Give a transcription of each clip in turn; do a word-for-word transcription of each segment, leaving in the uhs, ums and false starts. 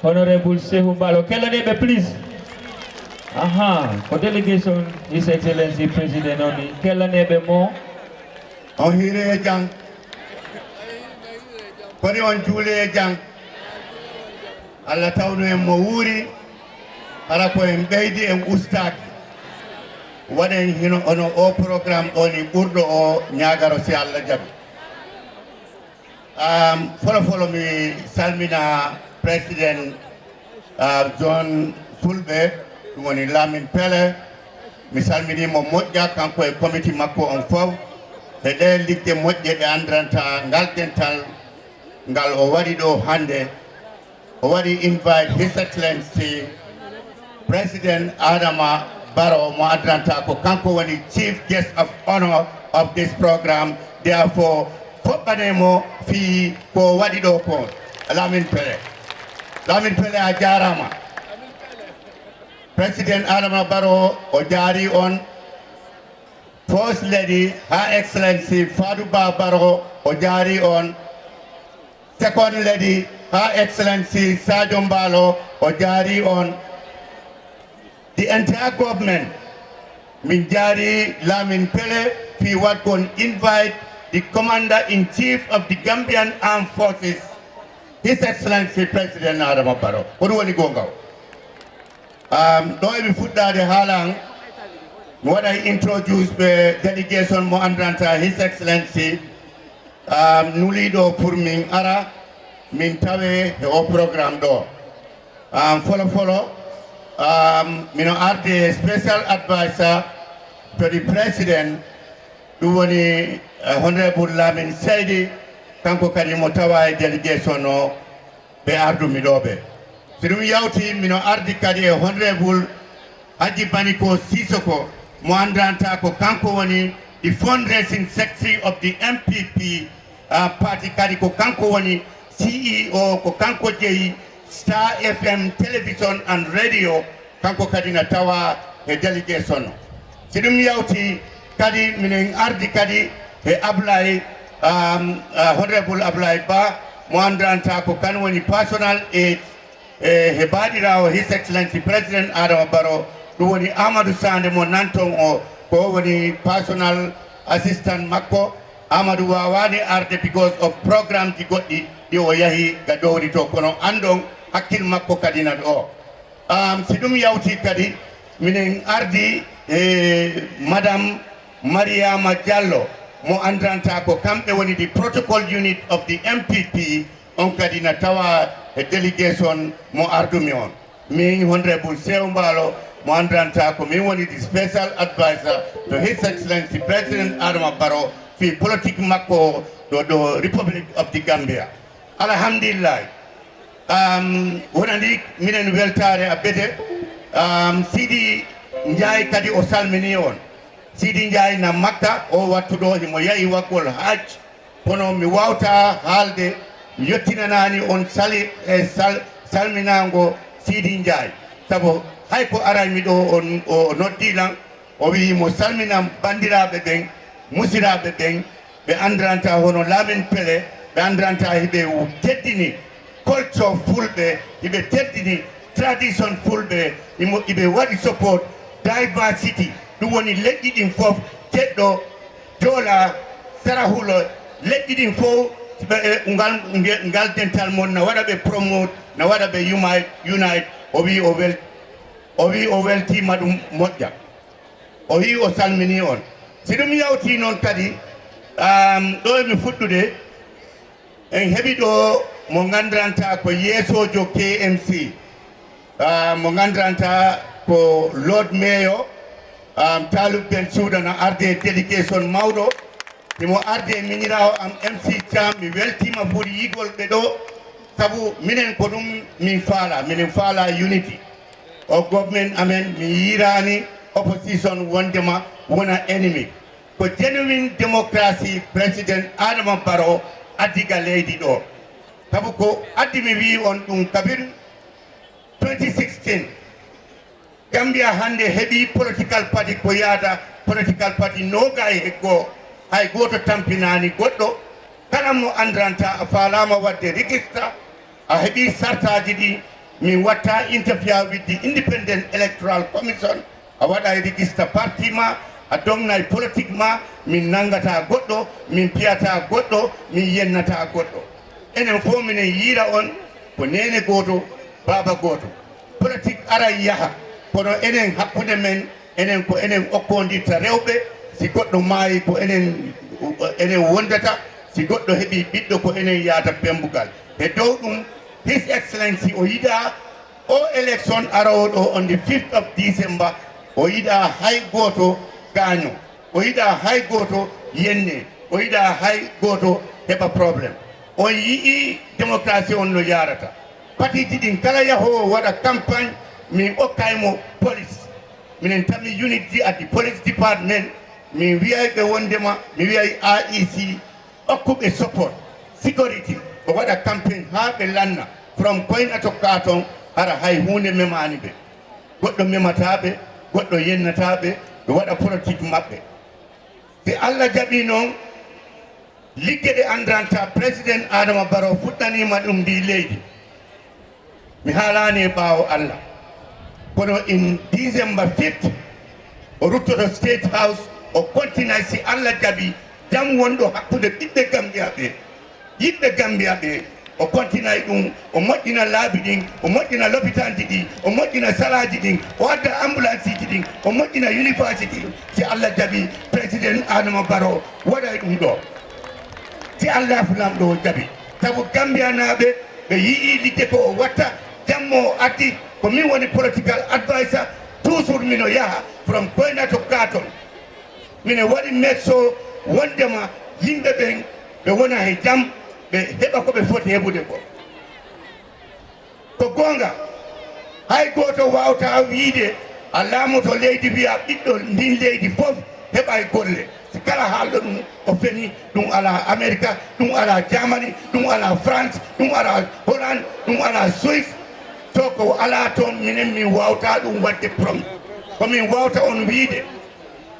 Honorable Sehu Mbalo, kellaneeɓe, please. Aha, ko delegation His Excellency President on, kellaneeɓe mo. On hiire e jam. Koni on juule e jam. Allah tawnu en mo wuuri, hara ko en ɓeydi, en ustaaki. Waɗen hino ono o programme ɗo ni ɓurɗo o ñaagaro, si Allah jaɓi. Um, folo folo mi salmina President, uh, Zone Fulɓe, ɗum woni Lamin Pele. Mi salmini mo moƴƴa, kanko e committee makko on fof, e ɗe ligge moƴƴe ɗe andiranta ngal dental ngal o waɗi ɗo hannde. O waɗi invite His Excellency President Adama Barrow mo andiranta ko kanko woni Chief Guest of Honor of this program. Therefore, foɓɓane mo fii ko o waɗi ɗo ko. Lamin Pele. Lamin Pele, a jaaraama. President Adama Barrow o jaari on. First Lady, Her Excellency Fadu Ba Barrow o jaari on. Second Lady, Her Excellency Sadio Mbalo o jaari on. The entire government, min jaari Lamin Pele fii waɗgol invite the Commander in Chief of the Gambian Armed Forces, His Excellency President Adama Barrow. Ko ɗum woni goonga o. Um, ɗo eɓe fuɗɗaade haala an, mi waɗay introduce ɓe delegation mo andiranta His Excellency. Um, nuliiɗo pour min ara, min tawe e o programme ɗo. Um, folo folo, um, mino arde special advisor to the president, ɗum woni, eh, Honorable Lamin Seydi, kanko kadi mo tawa e delegation o. Ɓe ardumi ɗo ɓe. So ɗum yawti, mino ardi kadi e Honorable Hadji Baniko Sissoko, mo andiranta ko kanko woni the fundraising secretary of the M P P, uh, party, kadi ko kanko woni C E O, ko kanko jeyi Star F M Television and Radio. Kanko kadi na tawa e delegation o. Si ɗum yawti kadi, minen ardi kadi e Ablaye, um, uh, Honorable Ablaye Ba, mo andiranta ko kan woni personal aide, e, e baaɗiraawo His Excellency President Adama Barrow, ɗum woni Amadou Sande mo nanton o, ko woni personal assistant makko. Amadou waawaani arde because of programmeji goɗɗi ɗi o yahi ga dowri to, kono anndon hakkil makko kadi na ɗo. Um, si ɗum yawti kadi, minen ardi e Madame Mariama Diallo, mo andiranta ko kamɓe woni the protocol unit of the M P P, on kadi na tawa e delegation mo ardumi on. Min Honorable Sew Mbalo, mo andiranta ko min woni the special advisor to His Excellency President Adama Barrow fii politique makko ɗo, ɗo Republic of the Gambia. Alhamdulillahi. Um, wonani minen weltaare abbete. Um, Sidi Ndiaye kadi o salmini on. Sidi Ndiaye na Makka, o wattu ɗo himo yahi waggol hajj. Kono mi wawta haalde, mi yottinanaani on sali-, e sal-, salminaango Sidi Ndiaye. Sabu hay ko aray mi ɗo, on, o noddi lan, o wi'i mo salminan banndiraaɓe ɓen, musiraaɓe ɓen, ɓe anndiranta hono Lamin Pele, ɓe anndiranta hiɓe teddini culture fulɓe, hiɓe teddini tradition fulɓe, imo, hiɓe waɗi support diversity. Ɗum woni leƴƴi ɗin fof, Ceddo, Joola, Sarahulo, leƴƴi ɗin fof, ɓe, e, ngal, nge-, ngal dental mon na waɗa ɓe promote, na waɗa ɓe unite, unite. O wi o wel-, o wi o weltiima ɗum moƴƴa. O wi o salmini on. Si ɗum yawti noon kadi, um, ɗo e mi fuɗɗude, en heɓi ɗo mo nganndiranta ko yeesoojo K M C, ah, mo nganndiranta ko Lord Mayor, um, Talib Ben Suuda na arde delegation mawɗo. Himo arde miñiraawo am M C Thiam, mi weltiima fuɗi yigol ɓe ɗo, sabu minen ko ɗum min faala, minen faala unity. O government amen, mi yiiraani opposition wondema wona ennemi. Ko genuine democracy President Adama Barrow addi ga leydi ɗo. Sabu ko addi mi wi'i on ɗum kabin twenty sixteen. Gambia hannde heɓi political party ko yaata political party noogay e goo. Hay gooto tampinaani goɗɗo. Kala mo andiranta a faalaama waɗde register, a heɓi sartaaji ɗi, Min watta interfere with the Independent Electoral Commission. A waɗay register parti ma, a donnay politique ma. Min nanngata goɗɗo, min piyata goɗɗo, min yennata goɗɗo. Enen fof minen yiira on ko neene gooto, baaba gooto. Politique aray yaha, kono enen hakkunde men, enen ko enen okkondirta rewɓe. Si goɗɗo maayi, ko enen, enen wondata. Si goɗɗo heɓi ɓiɗɗo, ko enen yaata pembugal. He dow ɗum, His Excellency o yiɗa o election aroowo ɗo on the fifth of December, o yiɗa hay gooto gaaño, o yiɗa hay gooto yenne, o yiɗa hay gooto heɓa problème. On yi'i démocratie on no yaarata. Patiji ɗin kala yahoowo waɗa campagne, min okkay mo police. Minen tami unit ji at the police department, min wiyay ɓe wondema, mi wiyay A E C, okkuɓe support, security, ɓe waɗa campagne haa ɓe lanna, from Koyna to Katon, hara hay huunde memaani ɓe. Goɗɗo memataa ɓe, goɗɗo yennataa ɓe, ɓe waɗa politique maɓɓe. Si Allah jaɓii noon, ligge ɗe anndanta Président Adama Barrow fuɗɗaniima ɗum ndi leydi. Mi haalaani e ɓaawo Allah. Kono in December fifth, o ruttoto State House, o kontinay si Allah jaɓi jam wonɗo hakkunde ɓiɓɓe Gambia ɓe. Yiɓɓe Gambia ɓe, o kontinay ɗum, o moƴƴina laabi ɗin, o moƴƴina lopitaanji ɗi, o moƴƴina salaaji ɗin, o adda ambulansiji ɗin, o moƴƴina university ɗin. Si Allah jaɓi, Président Adama Barrow waɗay ɗum ɗo. Si Allah fu Laamɗo o jaɓi. Sabu Gambiyanaaɓe ɓe yi'i ligge ko o watta, jammo o addi, ko min woni political advisor, toujours mino yaha from Koyna to Katon. Mino waɗi make sure wondema yimɓe ɓen ɓe wona he jam, ɓe heɓa ko ɓe foti heɓude ko. Ko goonga, hay gooto waawtaa wiide a laamoto leydi, wiya ɓiɗɗo ndin leydi fof heɓay golle. Si kala haalɗo ɗum, o feni. Ɗum alaa Amerika, ɗum alaa Germany, ɗum alaa France, ɗum alaa Holland, ɗum alaa Suisse. To ko alaa toon, minen min waawtaa ɗum waɗde problème. Ko min waawta on wiide,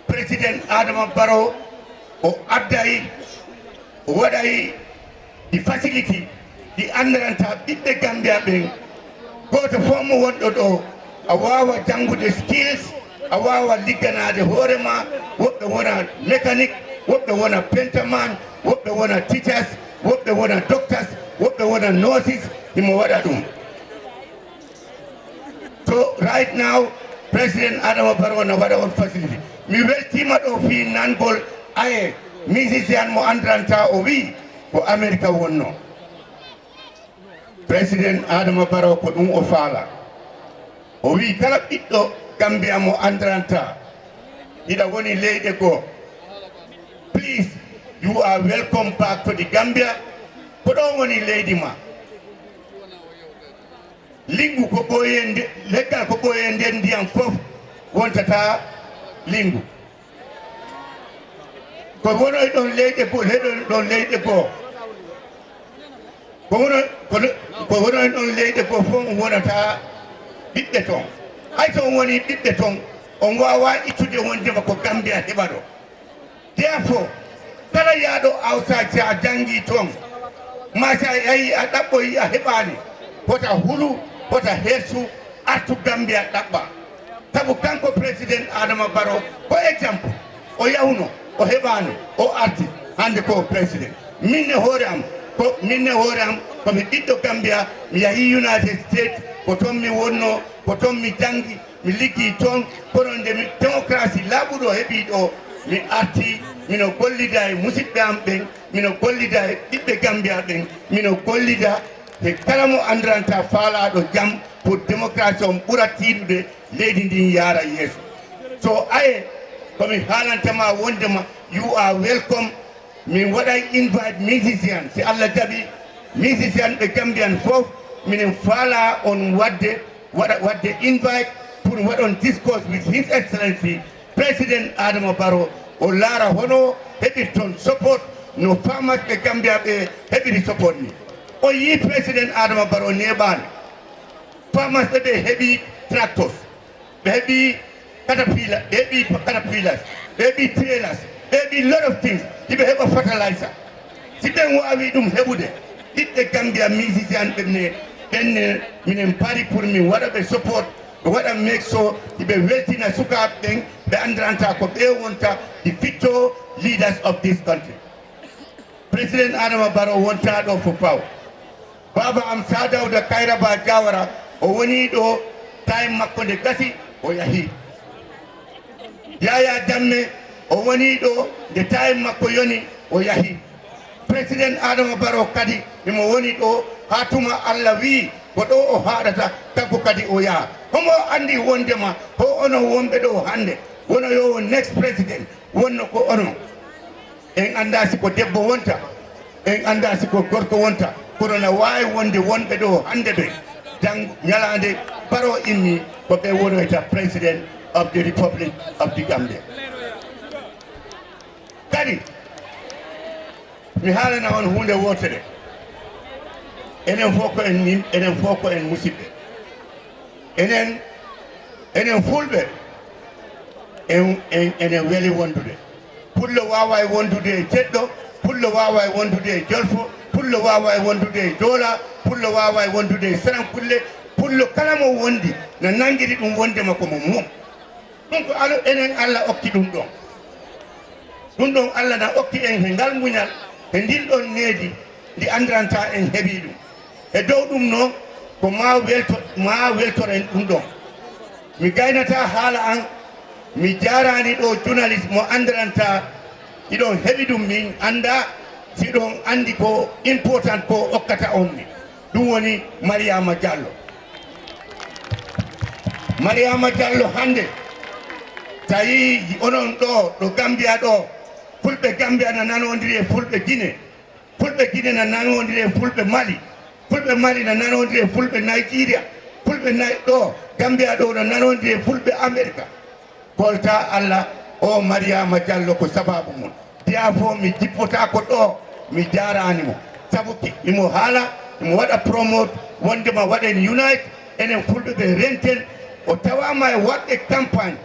Président Adama Barrow, o adday, o waɗay ɗi facility ɗi anndiranta ɓiɓɓe Gambia ɓen. Gooto fof mo wonɗo ɗo, a waawa janngude skills, a waawa ligganaade hoore ma. Woɓɓe wona mécanique, woɓɓe wona painterman, woɓɓe wona teachers, woɓɓe wona doctors, woɓɓe wona nurses, himo waɗa ɗum. So right now, Président Adama Barrow no waɗa on facility. Mi weltiima ɗo fii nangol aye musicien mo anndiranta o wi'i ko Amerika wonno. Président Adama Barrow ko ɗum o faala. O wi'i kala ɓiɗɗo Gambia mo anndiranta hiɗa woni leyɗe goo, please, you are welcome back to the Gambia. Ko ɗo woni leydi ma. Linngu ko ɓooyee nde, leggal ko ɓooyee nder ndiyam fof wontata linngu. Ko wonoy ɗon leyɗe goo, leɗon ɗon leyɗe goo. Ko wonoy, ko le-, ko wonoy ɗon leyɗe goo fof wonata ɓiɓɓe toon. Hay so on wonii ɓiɓɓe toon, on waawaa ittude wondema ko Gambia heɓa ɗo. Therefore, kala yahɗo outside, si a janngii toon, maa si a yahii a ɗaɓɓoyii a heɓaani, wota hulu, wota hersu, artu Gambia ɗaɓɓa. Sabu kanko Président Adama Barrow ko exemple. O yahuno, o heɓaano, o arti, hannde ko o Président. Min e hoore am, ko, min e hoore am, ko mi ɓiɗɗo Gambia, mi yahii United States, ko toon mi wonnoo, ko toon mi janngi, mi liggii toon, kono nde mi, démocratie laaɓuɗo heɓii ɗo, mi artii, mino gollida e musidɓe am ɓen, mino gollida e ɓiɓɓe Gambia ɓen, mino gollida e kala mo anndiranta faalaaɗo jam pour démocratie on ɓura tiiɗude, leydi ndin yaara yeeso. So aye, ko mi haalanta ma wondema, you are welcome. Min waɗay invite musician, si Allah jaɓi, musician ɓe Gambian fof, minen faala on waɗde, waɗa, waɗde invite pour waɗon discourse with His Excellency President Adama Barrow, o laara hono heɓirton support no farmers ɓe Gambia ɓe heɓiri support ni. On yii President Adama Barrow neeɓaani. Farmers ɓe ɓe heɓi tractors. Ɓe heɓi caterpillar, ɓe heɓi caterpillars, ɓe heɓi trailers, ɓe heɓi lot of things. Hiɓe heɓa fertilizer. Si ɓen waawi ɗum heɓude, ɓiɓɓe Gambia musician ɓe ne, Ɓenne, minen pari pour min waɗa ɓe support, ɓe waɗa make sure hiɓe weltina sukaaɓe ɓen, ɓe anndiranta ko ɓe wonta the future leaders of this country. President Adama Barrow wonta ɗo fo paw. Baaba am Sir Dawda Kairaba Jawara, o woni ɗo, time makko nde gasi, o yahi. Yaya Jammeh, o woni ɗo, nde time makko yoni, o yahi. President Adama Barrow kadi, himo woni ɗo, haa tuma Allah wi'i ko ɗo o haaɗata, kanko kadi o yaha. Homo anndi wondema ko onon wonɓe ɗo hannde, wono yo next president, wonno ko onon. En anndaa si ko debbo wonta, en anndaa si ko gorko wonta, kono na waawi wonde wonɓe ɗo hannde ɓe, janngo ñalaande Barrow immi, ko ɓe wonoyta President of the Republic of the Gambia. Kadi, mi haalana on huunde wootere. Enen fof ko en yim-, enen fof ko en musidɓe. Enen, enen Fulɓe, en, en, enen weli wondude. Pullo waaway wondude e Ceɗɗo, Pullo waaway wondude e Jolfo, Pullo waaway wondude e Joola, Pullo waaway wondude e Sarankulle, Pullo kala mo wondi na nanngiri ɗum wondema ko mo mum. Ɗum ko alo-, enen Allah okki ɗum ɗon. Ɗum ɗon Allah na okki en he ngal muñal, he ndin ɗon needi ndi anndiranta en heɓii ɗum. E dow ɗum noon, ko maa welto-, maa weltoren ɗum ɗon. Mi gaynataa haala an, mi jaaraani ɗo journaliste mo anndiranta, hiɗon heɓi ɗum, min anndaa si ɗon anndi ko important ko okkata on mi. Ɗum woni Mariama Diallo. Mariama Diallo hannde, tawi onon ɗo, ɗo Gambia ɗo, Fulɓe Gambia na nanondiri e Fulɓe Guinée, Fulɓe Guinée na nanondiri e Fulɓe Mali, Fulɓe Mali na nanondiri e Fulɓe Nigeria, Fulɓe Nay-, ɗo Gambia ɗo na nanondiri e Fulɓe Amerika. Kolta Allah, o Mariama Diallo ko sababu mum. Biya fof mi jippotaako ɗo, mi jaaraani mo. Sabu ki, imo haala, imo waɗa promote, wondema waɗen unite, enen Fulɓe ɓe renten. O tawaama e waɗde campagne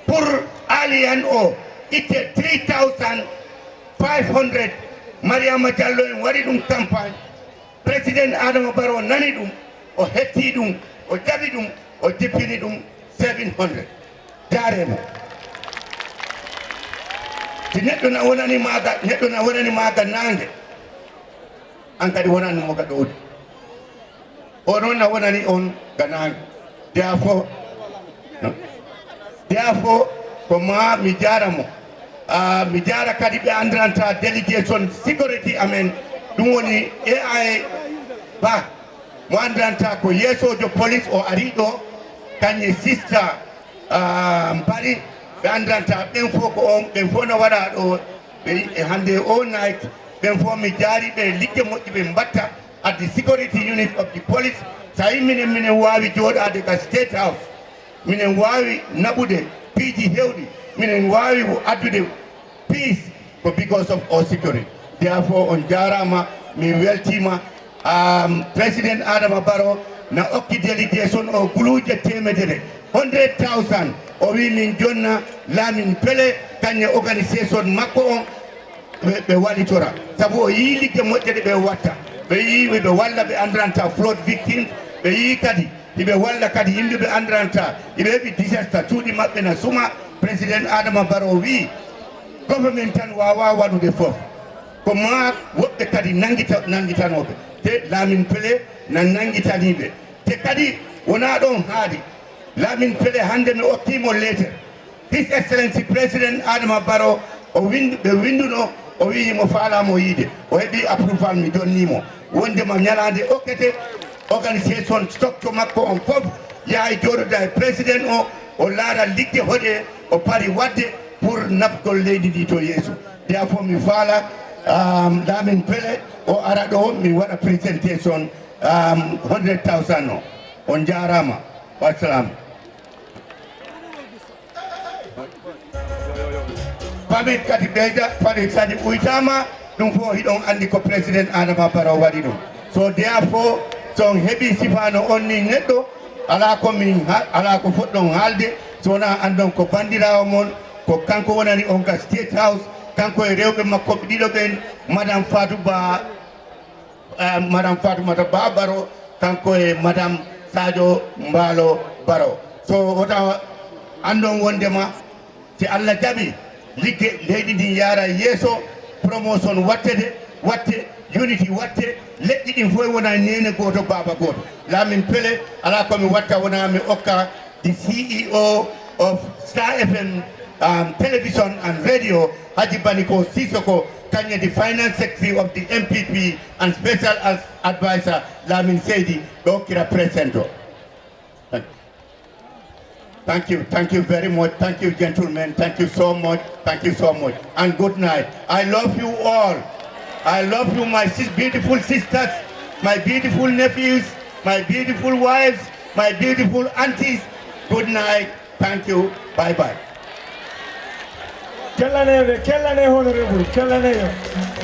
pour Aliyan o itte three thousand five hundred. Mariama Diallo en waɗi ɗum campagne. President Adama Barrow nani ɗum, o hetti ɗum, o jaɓi ɗum, o jippini ɗum seven hundred. Jaaree mo. Si neɗɗo na wonani maaga, neɗɗo na wonani maaga naange, an kadi wonan mo ga ɗowdi. O noon na wonani on ga naange. Biya fof, biya fof ko ma mi jaara mo. Ah, mi jaara kadi ɓe anndiranta delegation security amen. Ɗum woni A I Ba. Mo anndiranta ko yeesoojo police, o ari ɗo, kañum e sista, ah, Mbari, ɓe anndiranta ɓen fof ko on, ɓen fof no waɗa ɗo, ɓe, e hannde o night, ɓen fof mi jaari ɓe, ligge moƴƴi ɓe mbatta at the security unit of the police. So a yi minen, minen waawi jooɗaade ka State House, minen waawi naɓude piiji heewɗi, minen waawi addude peace ko because of o security. Therefore, on jaaraama, min weltiima. Um, President Adama Barrow na okki delegation o guluuje teemedere, hundred thousand. O wi min jonna Lamin Pele, kañum e organisation makko on, ɓe, ɓe wallitora. Sabu o yii ligge moƴƴe ɗe ɓe watta. Ɓe yii ɓe walla ɓe anndiranta flood victims. Ɓe yii kadi hiɓe walla kadi yimɓe ɓe anndiranta, hiɓe heɓi disaster, cuuɗi maɓɓe na suma. President Adama Barrow wii, government tan waawaa waɗude fof. Ko maa woɓɓe kadi nanngita, nanngitanooɓe. Te Lamin Pele na nanngitanii ɓe. Te kadi wonaa ɗoon haadi. Lamin Pele hannde mi okkii mo leeter. His Excellency President Adama Barrow, o wind-, ɓe winnduno, o wiyi mo faalaa mo yiide. O heɓi approval, mi jonnii mo. Wondema ñalaande okkete, organisation structure makko on fof yahay jooɗoda e président o, o laara ligge hoɗe o pari waɗde pour naɓgol leydi ndi to yeeso. Biya fof mi faala, um, Lamin Pele, o ara ɗo, mi waɗa présentation, um, hundred thousand o. On jaaraama. Wassalam. Pamit kadi ɓeyda, pamit kadi uytaama, ɗum fof hiɗon anndi ko président Adama Barrow waɗi ɗum. So deya fof, so on heɓi sifaano on ni neɗɗo, alaa ko min ha-, alaa ko fotɗon haalde, so wonaa anndon ko banndiraawo mon, ko kanko wonani on ka State House, kanko e rewɓe makko ɓe ɗiɗo ɓen, Madame Fatou Ba, eh, Madame Fatoumata Ba Barrow, kanko e madame Sadio Mbaalo Baro. So wota anndon wondema, si Allah jaɓi, ligge leydi ndin yaara yeeso, promotion wattede, watte, unity watte, leƴƴi ɗin fof wona neene gooto, baaba gooto. Lamin Pele, alaa ko mi watta wona mi okka the C E O of Star F M, um, television and radio, Haji Baniko Sisoko, kañum the finance secretary of the M P P and special as advisor, Lamin Seydi, ɗo kira presento. Thank you. Thank you, thank you very much. Thank you, gentlemen. Thank you so much. Thank you so much. And good night. I love you all. I love you, my sis, beautiful sisters, my beautiful nephews, my beautiful wives, my beautiful aunties. Good night. Thank you. Bye bye. Kellaneeɓe, kellanee honorable, kellaneeɓe.